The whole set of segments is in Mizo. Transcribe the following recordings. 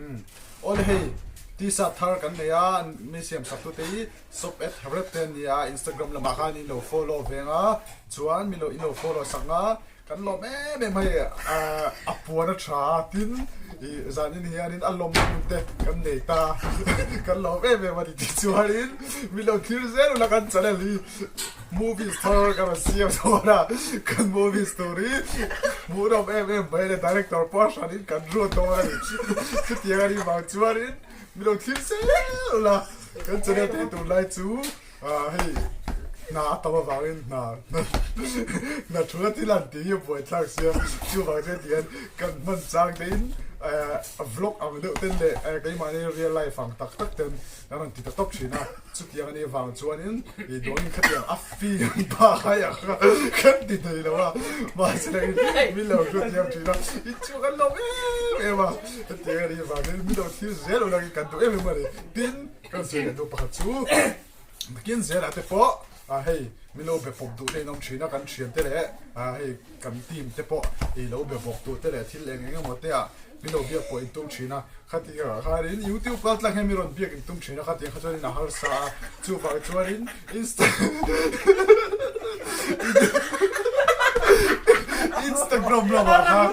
Umm awle hei t-shirt thar kan nei a mi siam sak tute hi shop at rep te an ni a Instagram lamah khan in lo follow veng a chuan mi lo in lo follow sak a Kan lawm em em hei a puan a tha a tin ih zanin hianin a lawm hun te kan nei ta kan lawm em em a ni tih chuanin min lo thlir zel ula kan channel hi movies thar kan rawn siam dawn a kan movies tur hi hmuhnawm em em mai le director pawh a hranin kan ruat dawn a ni chutiang a nih vang chuanin min lo thlir zel ula kan channel te hi tunlai chu. Hei hna a tam avangin hna hna thul a thil an tih hi a buaithlak sia chuvang chuan ti hian kan hman chang te in vlog ang deuh ten leh keimahni real life ang tak tak ten kan rawn ti ta tawp thin a chutiang anih avang chuanin ih dawngin khatiang a film bak aia kha kan ti thei lo a mahse min lo hlut thiam thin a inchhung kan lawm em em a hetiang anih avangin min lo thlir zel lo langin kan duh em em a ni tin Kan sawi leh duh pakhat chu bikin zelah te pawh hei min lo be pawp duh te in awm thin a, kan thian te leh hei kan team te pawh i lo be bawk duh te leh thil eng eng emaw te ah min lo biak pawh in tum thin a, khati ah khanin youtube kal tlang hian min rawn biak in tum thin a, khatiang kha chuanin a harsa a, chuvang chuanin insta Instagram lamah khan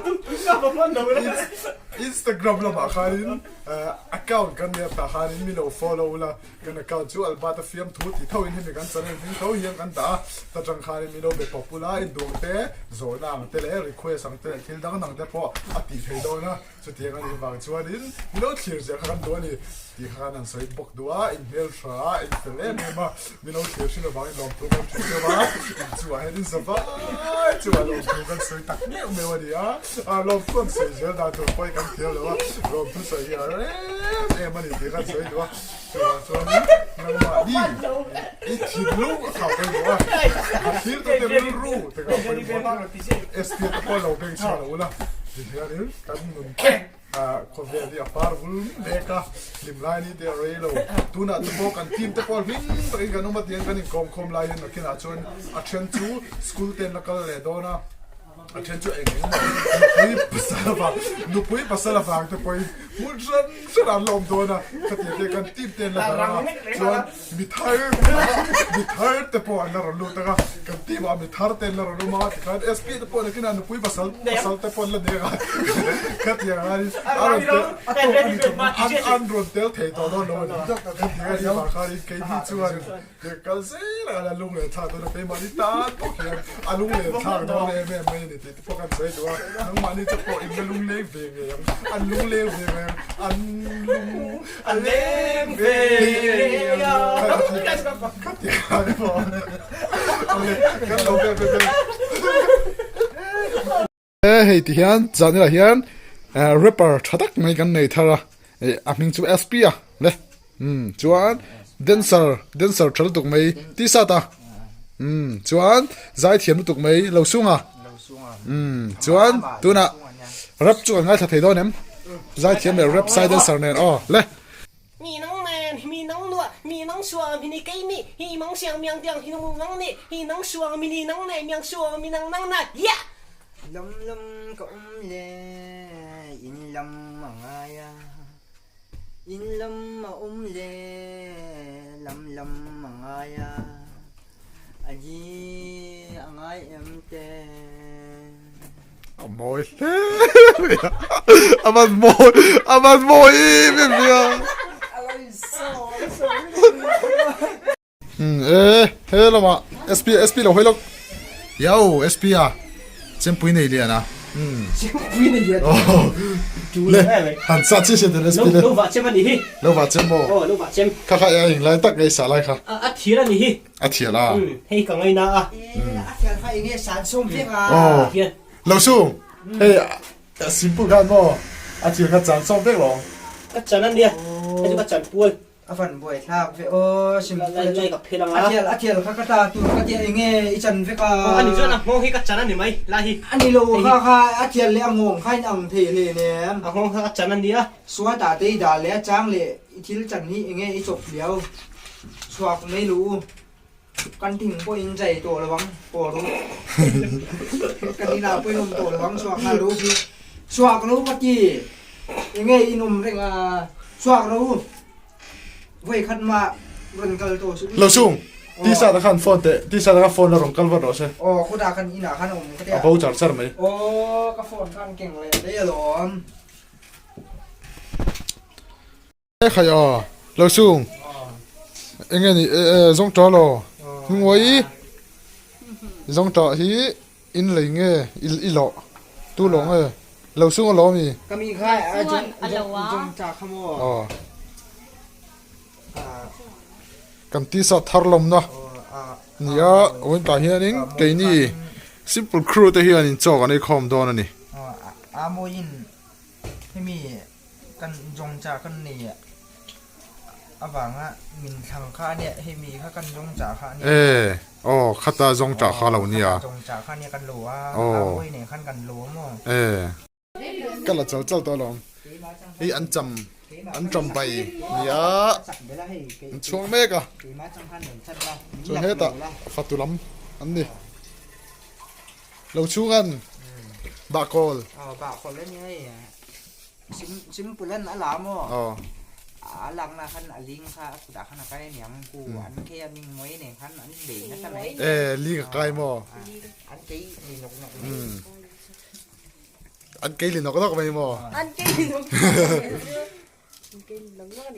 Instagram lamah khanin. Account kan nia tah khanin mi lo follow ula, kan account chu Albert-a fiamthu tih tho in hemi kan channel hming tho hian kan dah a, ta tang khanin mi lo be pawp ula, induang te, zawhna ang te leh request ang te leh thil dang dang te pawh a tih thei dawn a, chutiang a nih vang chuanin mi lo thlir ziah kha kan duh a ni tih kha kan han sawi bawk duh a, inhmel tha a, infel em em a, mi lo thlir hrim avangin lawmthu kan hrilh deuh a, inchungah hian in za vai chungah lawmthu kan sawi tak meuh meuh a ni a, lawmthu an sawi zel dan tur pawh hi kan thiam lo a, lawmthu sawi hi a rem em a ni tih kha an sawi duh a, chuvang chuanin nangmahni i thinlung a kha pawimawh a, a thlir tute rilru te kha pawimawh a, SP te pawh lo beng chhuah lo ula tihianin kan nun Khawvel hi a par vul mek a, hlim lai ni te a rei lo. Tunah te pawh kan team te pawh hlim takin kan awm a tiang kan inkawm khawm lai hian nakinah chuan a then chu school te an la kal leh dawn a, a then chu eng eng emaw nupui pasal avang nupui pasal avang te pawhin hmun hran hran an la awm dawn a, khatiang te kan team te an la darh ang a, chuan Mi thar mi thar te pawh an la rawn lut ang a, kan team ah mi thar te an la rawn awm ang a tikhan SP te pawh nakinah nupui pasal pasal te pawh an la nek a khatiang aiin a rawn tel an an rawn tel thei tawh dawn lo a ni khatiang a nih vang khanin keini chuan kal zel a la lung leh thlak dawn a keimahni tan bawk hian a lung leh thlak dawn em em mai a ni tih te pawh kan sawi duh a nangmahni te pawh in la lung leng ve ngei ang an lung leng ve ngei ang an lung A leng ve a. Hei ti hian zanah hian rapper tha tak mai kan nei thar a a hming chu SP a le chuan dancer dancer tha lutuk mai t-shirt a chuan zaithiam lutuk mai lo sung a chuan tunah rap chu kan ngaithla thei dawn em? Zaithiam leh rap sai dancer nen aw le. Mi nang nen mi nang nuah mi nang suang mi ni kei mi hi mang siang miang tiang hi nung nang ni hi nang suang mi ni nang nei miang suang mi nang nang na yeah. Lam lam ka um le in lam a ngai a in lam a um le lam lam a ngai a a hi a ngai em te. A mawi hle mai a, a van mawi, a van mawi em em mai a. E he lamah SP SP lo hawi lawk yo SP a chempui nei lian a chempui nei lian le han sa chi se den SP le lo va chem ani hi lo va chem mo oh lo va chem kha kha ya ing lai tak ngai sa lai kha a thir ani hi A thial a. Hei ka ngaina a. A thial kha enge san sawm vek a. Aw. Lo sung. Hei a simple khan maw a thial kha chan sawm vek lo. Ka chan a nia. Hei chu ka chan pual. A van buai thlak ve aw simple chu. Lai ka phel anga. A thial a thial kha ka ta tur ka tia enge i chan vek a. Ani chuan a nghawng hi ka chan a ni mai lai hi. Ani lo kha kha a thial leh a nghawng kha in ang thei hle nem. A nghawng kha ka chan a nia. Suata te i dah leh a chang leh i thil chan hi enge i chawp liau. Chhuak mai lu u. Kan thing pawh in zai tawh lo ang paw ru. Kan inah pawh in awm tawh lo ang chhuak nghal ru khi. Chhuak lo ka ti. Enge in awm reng a, chhuak ro u. Vawi khat mah rawn kal tawh suh. Lo sung, tisa ta khan phone teh, tisa ta kha phone la rawn kal vat rawh se. Aw, khutah khan inah khan a awm ka tia. A bo char char mai. Aw, ka phone khan keng leh daih alawm. E khai aw, lo sung. Enge ni e e zawng tah law. Hmingawii zawng tah hi in lei nge i lawh tu lawh nge lo sung a lawm i. Ka mi kha a zawng tah kha maw. Aw. Kan tisa thar lawmna nia vawiin tah hianin keini simple crew te hianin chaw kan ei khawm dawn a ni. A mawiin hemi kan zawng chah kan nei avanga min thlang kha a nia hemi kha kan zawng chah kha a nia. E aw khata zawng chah kha lo nia. Zawng chah kha a nia kan lo a a mawi nen khan kan lo a maw. E. Ka la chal chal tawh alawm. Hei an cham an cham bai nia an chhuang mek a. Chuan hetah fatu lam an ni. Lo chhung an bahkawl. Aw bahkawl a nia hei. Sim simple an a la maw? Aw. A lakna khan a ling kha a kutah khan a kai aniang ku an kei a ming mawi nen khan an bei nasa mai. E ling a kai maw? An kei li nawk nawk mai. An kei li nawk nawk mai maw? An kei li nawk nawk.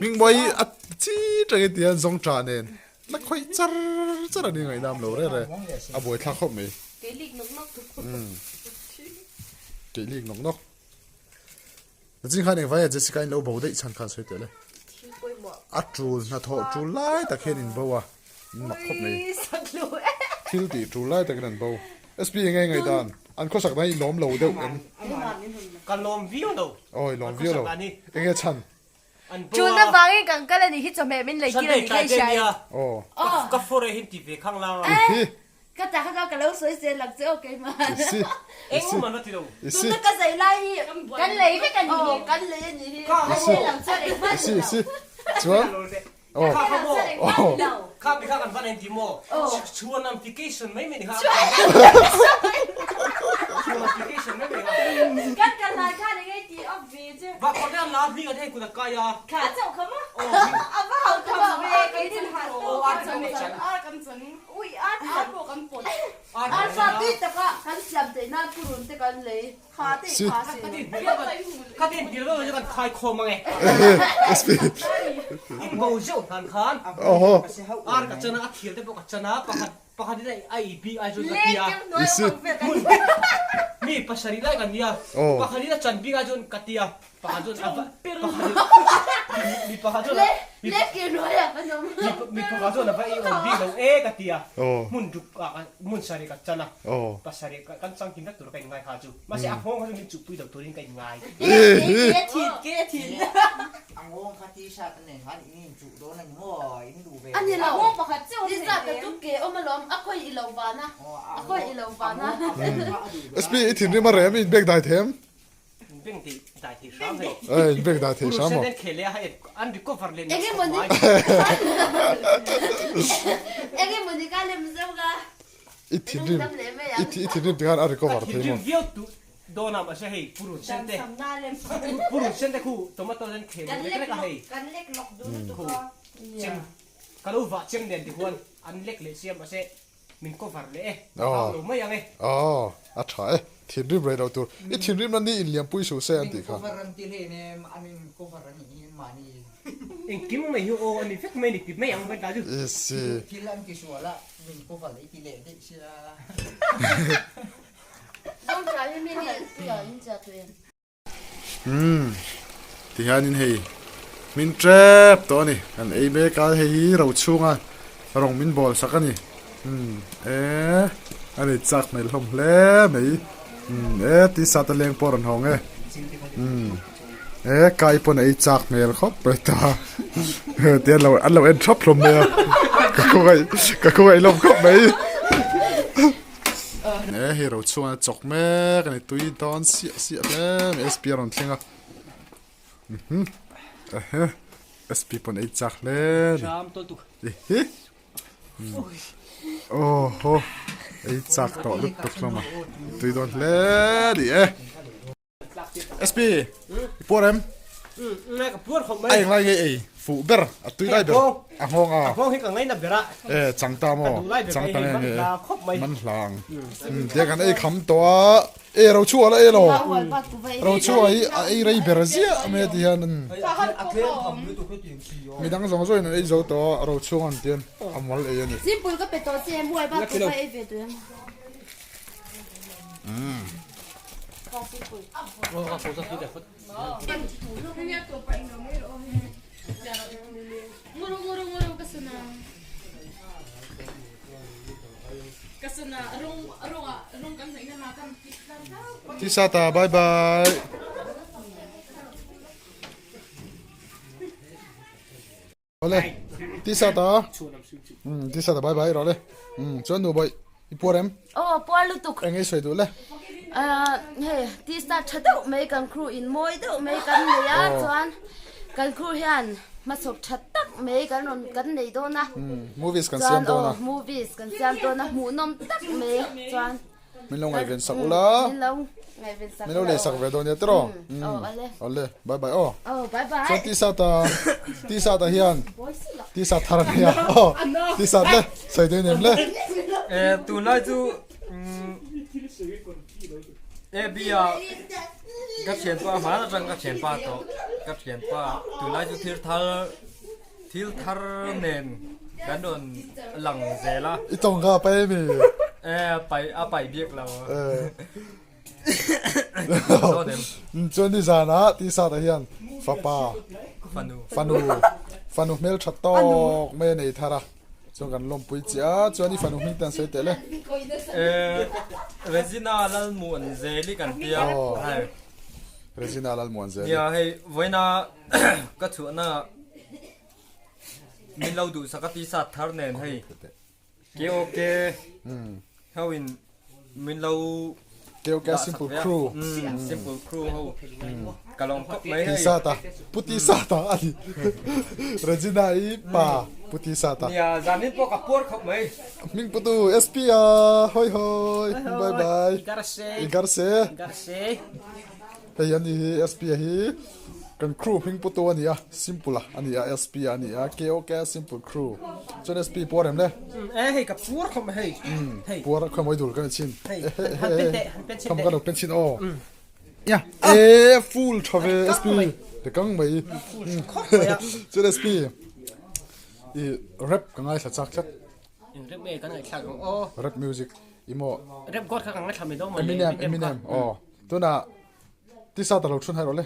Ming mawi a chi tangin ti hian zawng tah nen la khawih char char a ni ngaihnam lo reh reh a buaithlak khawp mai. Kei lik nawk nawk. Kei lik nawk nawk. Zing khan engvai a Jessica in lo bo daih chhan khan sawi teh le. A tul hnathawh tul lai tak hian in bo a, in mak khawp mai. Thil tih tul lai takin an bo. SP enge ngaihdan? An khawsak dan hi i lawm lo deuh em? Ka lawm viau lo. Aw i lawm viau lo. Enge chhan? Chulna vangin kan kal a nih hi chawhmeh min lei tir a nih kha i hria em? Aw. Ka fawr e hin ti ve khang lang a. Ka ta kha ka ka lo sawi zel ang che aw keimah. I si. Eng awm an la ti lo. I si. Tuna ka zai lai hi kan lei vek a nih hi. Kan lei a nih hi. I si. I si i si. Chuan aw. Kha kha maw. Kha mi kha kan van en ti maw. Chuan application mai mai ni kha. Chuan application mai mai kha. Kan kal lai khan eng ei ti awk ve che. Va khawt an la hling an hei kut a kai a. Kha chauh kha maw. A va hau ta ve kei chu. Aw ar kan chan. Ar kan chan. Ui ar ar pawh kan pawt. Ar fa tui taka kan siam theih nan purun te kan lei kha te i kha si. Ka tin hmil vek kan khai khawm ang e. In bo zeuh hnan khan ar ka chan a a thil te pawh ka chan a pakhat pakhat in a ei bik ai chuan ka ti a. Mi pasarih lai kan nia pakhat in a chan bik ai chuan ka ti a. Pakhat chuan a va pakhat mi pakhat chuan mi pakhat chuan a va ei awm bik lo e ka ti a hmun duk ah hmun sarih ka chan a pasarih kan chang kim vek tur ka inngai kha chu mahse a nghawng kha chu min chuhpui lo turin ka inngai. A nghawng kha t-shirt a nen khan in inchuh dawn a ni maw in duh ve A ni lo t-shirt ka tum ke awm alawm a khawi i lo van a a khawi i lo van a. SP i thinrim a rem i inbek dai them. Beng tih dai thei hram hei. Ei, beng dai thei hram maw? Purun sen khel leh a hei an recover leh Enge mawni Enge mawni ka lem zeuh ka. I thinrim i thinrim tikhan a recover thei maw? Thinrim viau tu dawn a mahse hei purun sen te purun sen te khu tomato sen khel leh lek lek a hei. Kan lek lawk duh lutuk a. Chem ka lo vah chem nen tihuan an lek leh sia mahse Min cover leh e, ka hau lo mai ang e. Aw, a tha e, thinrim rei lo tur. I thinrim na ni inliampui suh se an tih kha. Min cover an ti hle nem, an in cover a nih hi mahni. Engkim mai hi aw a ni vek mai ni ti mai ang vel ta chu. Isi. Thil an ti sual a, min cover i ti leh daih sia. Zawng tha hi mi hi pui ah in chiah tawh em? Umm tihianin hei min tep tawh a ni kan ei mek a hei hi ro chhunga rawng min bawl sak a ni umm e a ni chak hmel hlawm hle mai umm e tisa te leng pawh a rawn hawng e umm e kai pawn a ei chak hmel khawp mai ta tian lo an lo en thap hlawm mai a ka khawngaih ka khawngaih hlawm khawp mai. E hei ro chhuan a chawk mek a ni tui dawn siah siah hle mai sp a rawn thleng a ehe sp pawn ei chak hle a ni ehe aw haw ei chak tawh lutuk hlawm a tui dawn hle a ni e. SP i puar em? Ngai ka puar khawp mai. A englai nge ei fuh ber a tui lai ber a nghawng a. A nghawng hi ka ngaina ber a. E chang ta maw? Ka duh lai ber Chang ta ei nge man nge hla khawp mai. Man hla ang. Tia kan ei kham tawh a. E ro chhuah la e lo. Ro chhuah hi a ei rei ber ziah mai a ti hian. Midang zawng zawngin an ei zo tawh a ro chhung an tian a mal ei a ni. Simple ka pe tawh che muai bak ka ei ve tawh em. Tisa ta bye bye. Ole tisa ta um tisa ta bye bye rawh le um chuan nu bawih i puar em Aw puar lutuk eng ei sawi duh le Ah hei tisa tha deuh mai kan crew in mawi deuh mai kan nei a chuan kan crew hian hmachhawp tha tak mai kan rawn kan nei dawn a um movies kan siam dawn a chuan aw movies kan siam dawn a hmuhnawm tak mai chuan Min lo ngaihven sak ula. Min lo ngaihven sak ula. Min lo lei sak ve dawn nia tiraw. Aw ale. Awle bye bye aw. Aw bye bye. Chuan T-shirt a T-shirt ah hian T-shirt thar a nia aw T-shirt le sawi dawn em le. Eh tunlai chu AB ah ka thianpa hman atang ka thianpa tawh ka thianpa tunlai chu thil thar Thil thar nen kan rawn lang zel a. I tawng kha a pai ami? E a pai a pai biak lo. Chuan ni zanah T-shirt ah hian fapa fanu fanu fanu hmeltha tawk mai a nei thar a chuan kan lawmpui chiah a chuan i fanu hming te an sawi teh le. E Regina Lalmuanzeli kan tia. Regina Lalmuanzeli. Nia hei vawiina Ka chhuahna min lo duhsak a t-shirt thar nen hei KOK ho in min lo KOK simple crew simple crew ho ka lawm khawp mai hei t-shirt a pu t-shirt a ani Regina i pa pu t-shirt a nia zanin pawh ka puar khawp mai hming putu SP a hawi hawi bye bye igarse igarse Hei ani hi SP a hi kan crew hming pu tu a ni a simple a a ni a SP a ni a KOK simple crew chuan SP puar em le e hei ka puar khawp mai hei hei puar khaw mawi dul ka ni chin hei han pen teh han pen chin teh ka lo pen chin aw ya e full tha ve SP te kang mai khawp mai a chuan SP i rap ka ngaithla chak tlat in rap nge kan ngaihthlak ang aw rap music emaw rap god kha ka ngaithla mai dawn maw le Eminem Eminem aw Tunah t-shirt a lo thun hai rawh le.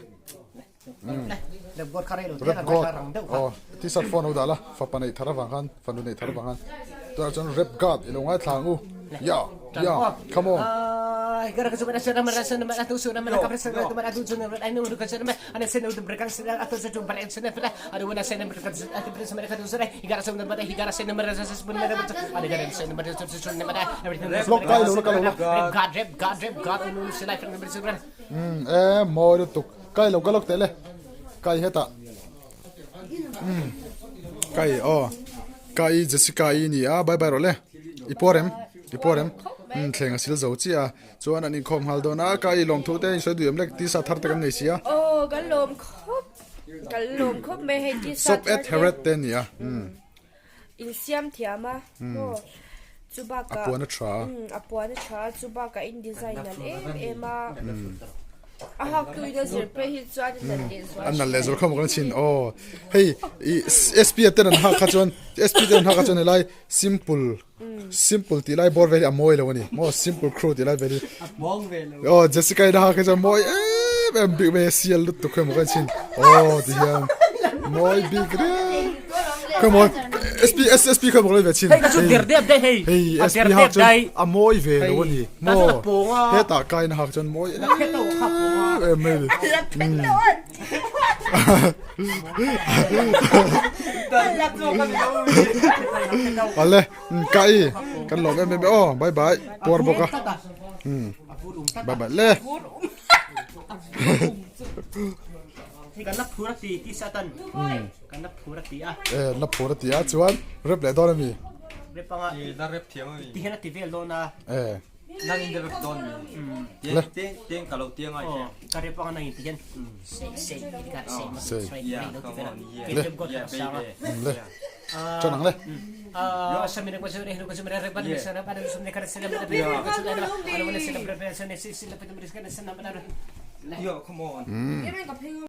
Rep God. Aw t-shirt phone lo dah la fapa neih thar avang khan fanu neih thar avang khan tunah chuan Rep God i lo ngaithla ang u. Ya ya come on. Vlog kai lo la ka lo la. Umm e mawi lutuk kai lo ka lawk teh le kai hetah umm kai aw kai Jessica i ni a bye bye rawh le i puar em i puar em umm thleng a sil zo chiah a chuan an inkhawm nghal dawn a kai lawmthu te in sawi duh em le tisa thar te kan nei si a. Aw kan lawm khawp kan lawm khawp mai hei tisa Sop et heret te ni a umm. In siam thiam a maw chu bakah a puan a tha a a puan a tha a chu bakah in design nalh em em a a hak tu in a zir phei hi chuan a nalh leh zual a nalh leh zual khawp ang chin aw hei i sp a ten an hak kha chuan sp ten an hak kha chuan helai simple simple tih lai bawr vel hi a mawi lo a ni maw simple crew tih lai vel hi aw Jessica in a hak hi chuan mawi em em bik mai a sial lutuk khawi maw ka chin aw ti hian mawi bik riau khawi maw sp ssp khawi maw ka lo ve chin hei ka chu der dep daih hei hei a sp der hak dep chuan daih a mawi ve lo a ni ta chuan a maw pawng a hetah ka in a hak chuan mawi em em mai a ni Ale kai kan lawm em em e aw bye bye puar bawk a bye bye le e la phur a ti a chuan rep leh dawn a mi e. Nang in develop dawn mi. Tiang tiang tiang ka lo tiang ai che. Ka rep anga nang in ti hian sei sei ti ka sei ma Sei. sei Yeah, lo ti come vela. on. Yeah. Ke jeb got Yeah, sanga. baby. Le. Chan ang le. Ah, sa mi na ko sa re ko sa mi re pa ni sa na pa ni sa ni ka sa na pa ni sa na ano mo na sa na pa sa na si sila pa ni sa na pa Yo, come on. Em ka pheng.